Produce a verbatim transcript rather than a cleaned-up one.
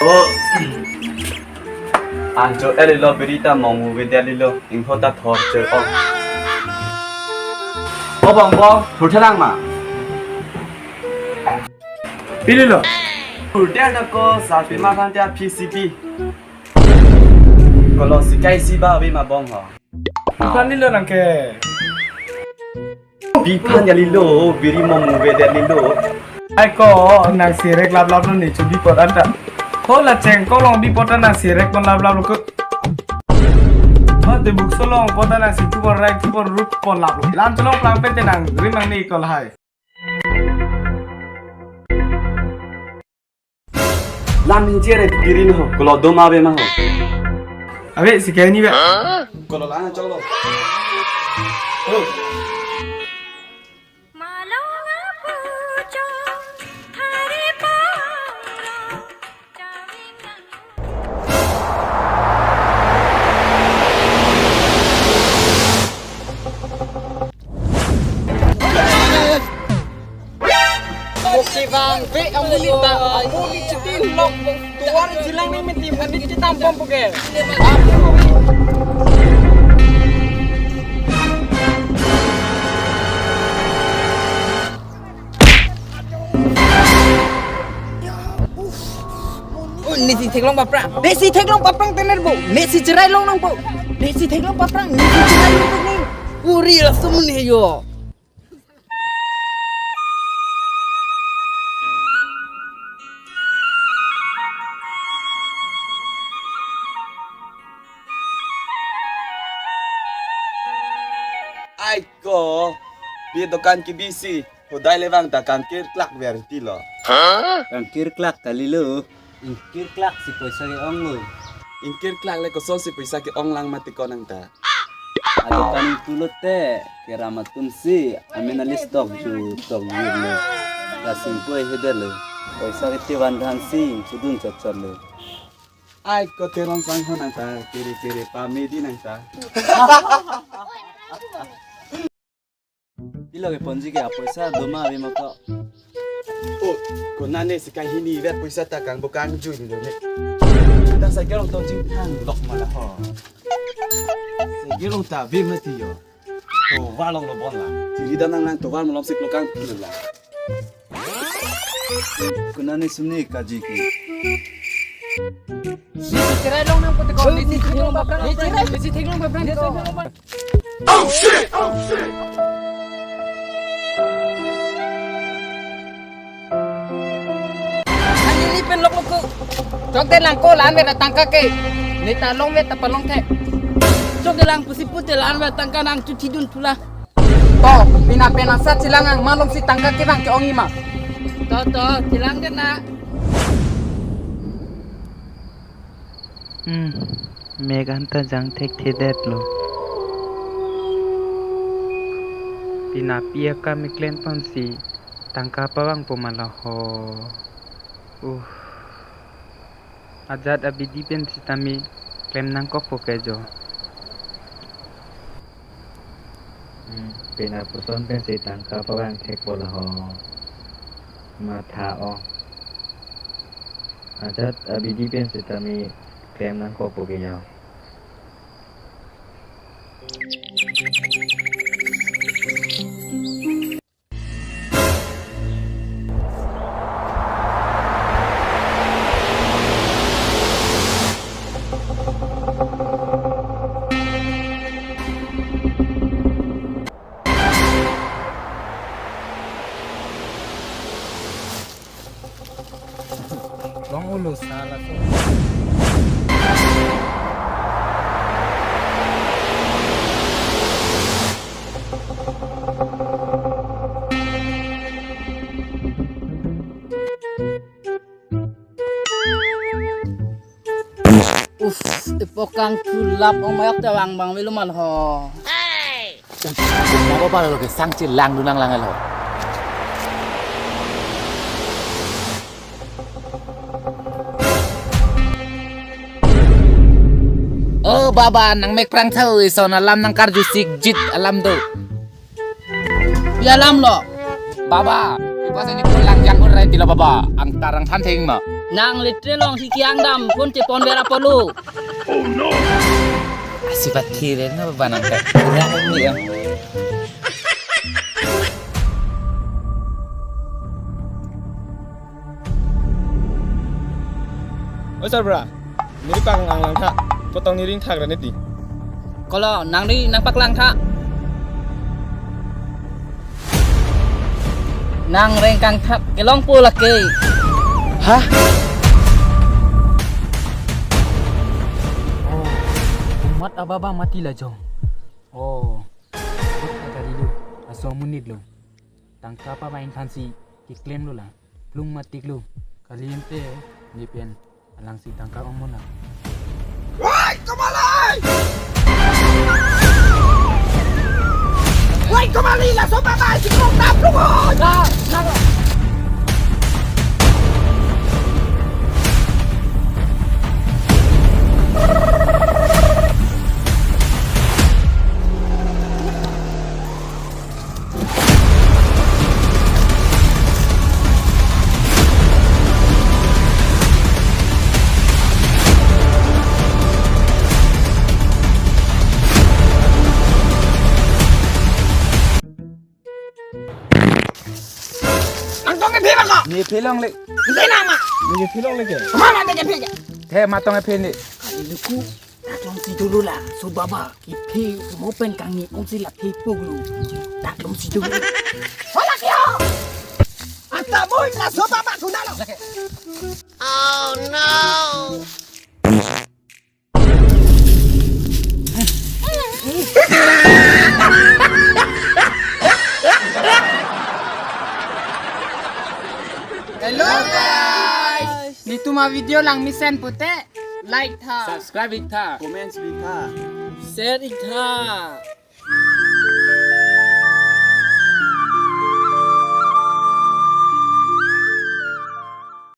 Oh. Anchot-et lilo, biri ta mong muve det-lilo, ingho ta thor chor-ong. O bong bong, thurthe lang ma? Pililo. Thurthe nangko, sarpi ma aphan ta P C P. Kolo sikai si ba ave ma bong ho. Biphan lilo nangke. Biphan ya lilo, biri mong muve det-lilo. Ai ko, nang sirek laplap lo ne chu bipot anta. Ho la cheng ko long bipot an nang sirek pon laplap lo ko. Ho te buk solong pot an nang si tu pon rai tu pon rup pon lap lo. Lam cholong plang pen te nang rim nang ne ko lahai. Lam ningje re pirin ho, kolo doma ave ma ho. Ave, sikai ni ave. Kolo lang cholo. Oh. Oke bang, be amonit ta, amonit chitin lok bong tuar jilang ni menti amonit chitam bom puke. Oh, nesi theklong paprang. Nesi theklong paprang tener bo. Nesi cherai long nang bo. Nesi theklong paprang. Nesi cherai long nang. Uri langsung ni yo. Ai ko, bi dokan ke bisi, hodai le vang ta kangkir klak ver ti lo. Kangkir klak kali lo. Ingkir klak si poisa ke-ong lo. Ingkir klak le kosonsi poisa ke-ong lang mati ko nang ta. Adokan ingpu lote, keram atum si, amen alis tok ju, tok ju lo. Kasing kue heder lo. Poisa ke tiwan dhan si, sudun chot chot lo. Ai ko teron sang ho nang ta, kiri kiri pamedi nang ta. Pilo ke ponji ke apoisa doma ave ma ko. Oh, konane sikai hini vet poisa ta kang bokang jui ni ne. Kita sa gerong to jing thang dok ma la ho. Sa gerong ta ave mati yo. Tovar long lo bon la. Siri dan nang nang tovar malom sik lo kang pil la. Konane sumni kaji ke. Nisi cherai long nang pute ko, nisi theklong paprang, nisi cherai, nisi theklong paprang. Oh shit! Oh shit! Ani ni pen lok lok ko. Chok de lang ko la-an vet tangka ke. Ne ta long vet ta palong the. Chok de lang pusi pute la-an vet tangka nang chuthi dun thu la. To, pina pen asat chelang ang malom si tangka ke bang ke-ong ima. To, to, chelang ke na. Hmm, mek anta jang thekthedet lo. Pinapi akam keklem ponsi tangka pavangpo ma la ho. Uh. Ajat abidi pen sitame klem nangkokpo ke jo. Hmm, pina puson pensi tangka pavang thekpo la ho. Matha-ong. Ajat abidi pen sitame klem nangkokpo ke jo. Long ulo sala so. Uf, ipokang tulap ong mayok te wang bang velo ma la ho. Uf, uf, mabo pala lo ke sang chelang dunang lang lo. Oh, baba, nang mek prang thau, ison alam nang karju sik jit alam do. Pi alam lo. Baba, ipas ini pun lang jangkut rai tilo baba. Angtar angthan theng ma. Nang latrine along si kiang dam pun chepon vera polo. Asi pathi re na baba nang te. Kurang ini ya. Oi sarbura, neli paklang lang tha, kotong neli ringthak ra neti. Kolo, nangli nangpaklang tha. Nang rengkang thap kelong po lake. Hah? Oh, umat ababa mati lajong. Oh, kut kali lo, laso amonit lo. Tangka pabang thansi keklem lo lang. Plung matik lo. Kali ente, ne pen alangsi tangka ong mona. Wai, kumali! Wai, kumali, laso baba si kong dap plung ho. Angtong ke phi ma ko? Ne phi longle. Phi na ma? Ne phi longle ke? Ma ma ke phi ke. The matong phi ne. Kali luku. Taklong si dulu la, so baba, kiphe, mo pen kangni, ong si la phe puglu. Taklong si dulu. Hola kyo! Anta boy na so baba kuna lo. Oh no! Hello guys! Netum avideo lang mesen pute, like tha. Subscribe ik tha. Comments bi tha. Share ik tha.